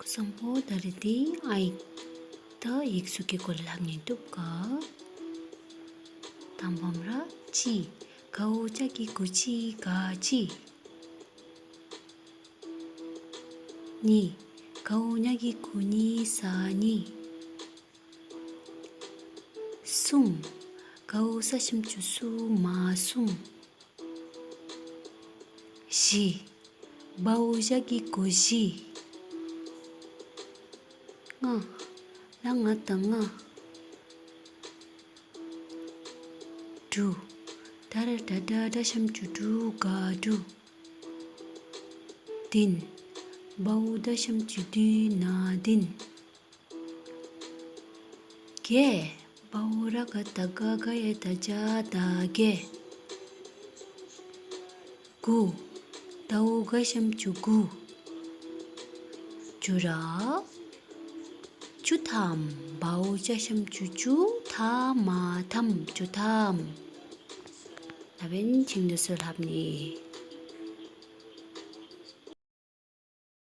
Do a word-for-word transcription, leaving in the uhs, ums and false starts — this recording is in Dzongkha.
སམ་པོ་ད་རེས་འདི་ཨའི་ད་ཡིག་གཟུགས་ཀྱི་སྐོར་ལས་ལྷབ་ནི་འདུག་ག། དང་པམ་ར་ཅི། གའོ་ཅ་གི་གུ་ཅི་ག་ཅི། གཉིས། གའོ་ཉ་གི་གུ་ཉི་ས་གཉིས། གསུམ། གའོ་ས་ཞབས་ཀྱུ་སུ་མ་གསུམ། བཞི། བའོ་ཞ་གི་གུ་བཞི། ལྔ། ལ་ང་བཏགས་ལྔ། དྲུག། ད་ར་ཏྲ་དྲ་དྲ་ཞབས་ཀྱུ་དྲུ་ག་དྲུག། བདུན། བའོ་ད་ཞབས་ཀྱུ་དུ་ན་བདུན། བརྒྱད། བའོ་ར་ག་བཏགས་ག་ག་ཡ་བཏགས་གྱ་བརྒྱད། དགུ། དའོ་ག་ཞབས་ཀྱུ་དགུ། བཅུ་ར་བཅུ་ཐམ། བའོ་ཅ་ཞབས་ཀྱུ་བཅུ་ཐ་མ་ཐམ་བཅུ་ཐམ། ད་འབདན་ཆིང་དུ་སོ་ལྷབ་ནི།